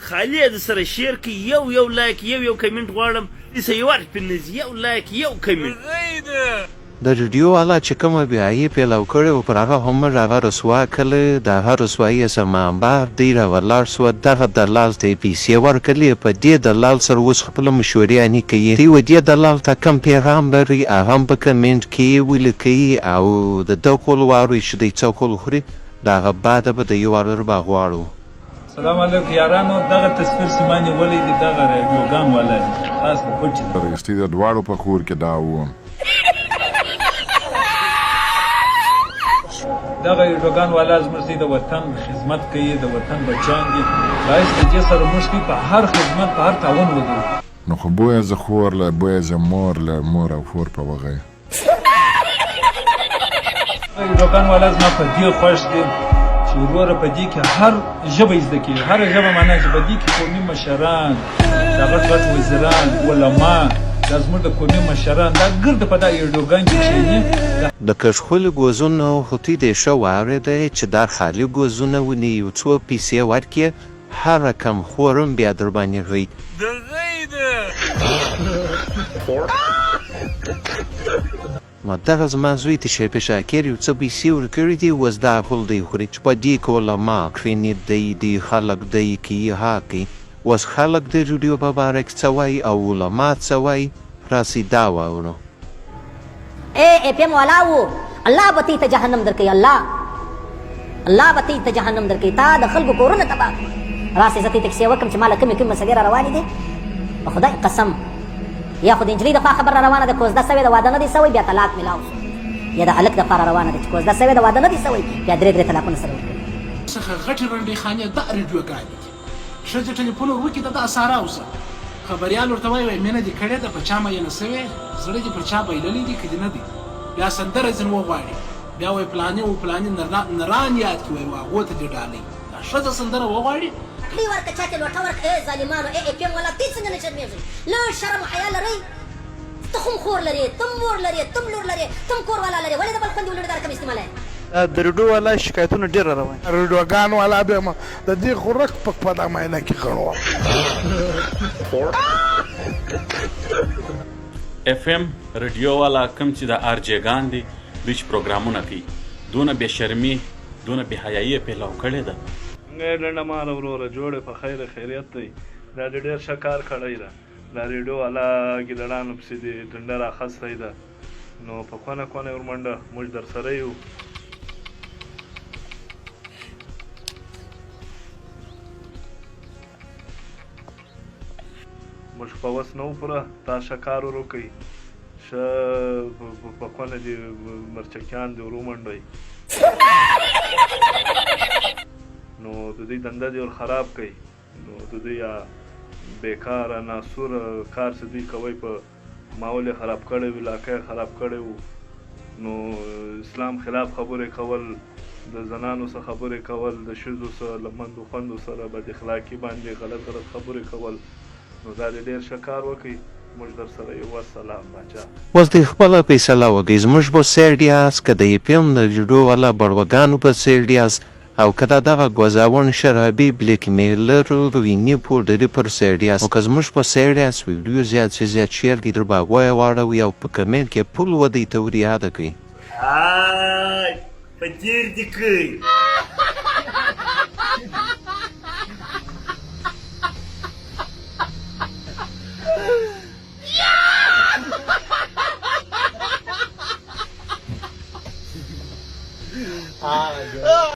خالي یې درسره شیر کړئ. یو یو لایک، یو یو کمنټ غواړم. څه یو پې نه ځي، یو لایک یو کمنټ. د ریډیو والا چې کومه بیايي پیلاو کړې وه، پر هغه هم موږ هغه رسوا کړل. د هغه رسوايي یې زما بار دی راولاړ شوه. دغه دلال ته یې پیسې ورکړلې، په دې دلال سره اوس خپله مشورېانې کوي. دوی و دې دلال ته کوم پیغام لرئ، هغه هم په کمنټ کې یې ولیکئ او د ده قول واورئ چې دی څه قول خوري. د هغه بعده به د یو اربا غواړو. سلام علیکم یارانو، دغه تصویر چې ما نیولی دی دغه راډیوګان والا دي، خاص د کوټې دی. رښتي د دواړو په کور کې دا وو. دغه راډیوګان والا زموږ د وطن خدمت کوي، د وطن بچیان دي، باید د دې سره موږ په هر خدمت په هر تاون ودرو. نو خو بویه زه خور له، بویه زه مور له، مور او خور په وغی. راډیوګان والا زما په دې خوښ دي چې وروره په دې کې هر ژبه زده کېږي، هره ژبه معنا چې په دې کې قومي مشران، دا غټ غټ وزیران، علما، دا زموږ د قومي مشران دا ګرد په دا راډیوګان کې کښېني. د کشخولي ګوزونو خو تی دې ښه واورېدی چې دا خالي ګوزونه ونی، یو څو پیسې ورکې، هر رقم خورم بیا درباندې غی. نو دغه زما زوی ته شفیع شاکر یو څه پیسې ورکړي دي، اوس دا غول دی خوري چې په دې کې علما کښېني، دی دی خلک دی کوي ها کوي. اوس خلک د ریډیو په باره کې څه وایي او علما څه وایي، راسئ دا واورو. ای اې پی ایم والا وو، الله به تی ته جهنم درکوي، الله الله به تی ته جهنم درکوي. تا د خلکو کورونه تباه کړل. راسې زه تی ته کیسې وکړم چې ما له کومې کومې مسلې را روانې دي. په خدای قسم، یا خو د نجلۍ د خوا خبر را روانه ده، کوزده سوې ده، واده نه دی سوی، بیا طلاق ملاو سو. یا د هلک د خوا را روانه ده چې کوزده سوې ده، واده نه دی سوی، بیا درې درې طلاقونه سره ورکوي. څخه غټې رنډۍ خانې دا رېډیوګانې دي. ښځې ټلیفون ور وکړي د دا سارا اوسه. خبریال ورته وایي، وایي مینه دې کړې ده، په چا میینه شوې، زړه دې پر چا بایللی دی که دې نه دی. بیا سندره ځینې وغواړي، بیا وایي پلاني و پلاني نران یاد کړي، وایي هغو ته دې ډالۍ. دا ښځه سندره وغواړي. پکړی ورکه چاته لوټه ورکه ای ظالمانو ای ای پی ایم والا تی څنګه نه شرمیږی لږ شرم او حیا لری ته خو هم خور لری ته هم مور لری ته هم لور لری ته هم کور والا لری ولی د بل خوندی ولوړی دا رقم استعمالوی. د ریډو والا شکایتونه ډیر را روان دي. ریډوګان والا به یم د دې خو رک پک په دا ماینه کې غړوم. اف ام رډیو والا کوم چې د ار جې ګان دي دوی چې پروګرامونه کوي دونه بې شرمي دونه بې حیايي یې پهلو کړې ده. څنګه یې ډنډه ماره وروره جوړ یې په خیر خیریت دی دا دې ډیر ښه کار کړی ده دا ریډیو والا ګیدړانو پسې دې ډنډه راخستی ده نو په کونه کونه یې ورمنډه موږ درسره یو. موږ په وس نه وو پوره تا ښه کار ور وکړ ښه په کونه دې مرچکیان دې ور ومنډی نو د دوی دنده دې ور خراب کړئ نو د دوی بیکاره ناسوره کار چې دوی کوی په ماحول یې خراب کړی وو علاقه یې خراب کړی وو نو اسلام خلاف خبرې کول د زنانو سره خبرې کول د ښځو سره له مندو خوندو سره بد اخلاقي باندې غلط غلط خبرې کول نو دا دې ډېر ښه کار وکړ موږ درسره یو والسلام باچا. اوس دی خپله فیصله وکړئ زموږ په څیر یاست که د اې پي ایم د ریډو والا بړوګانو په څیر یاست او که دا دغه ګوزاوڼ شرابي بلیک میلر ویني پوډري پر څیر یاست نو که زموږ په څیر یاست ویډیو زیات سي زیات شیر کړئ درباغو یې واړوئ او په کمنټ کې پل ودی ته وریاده کړئ. های په تیر دې کړ.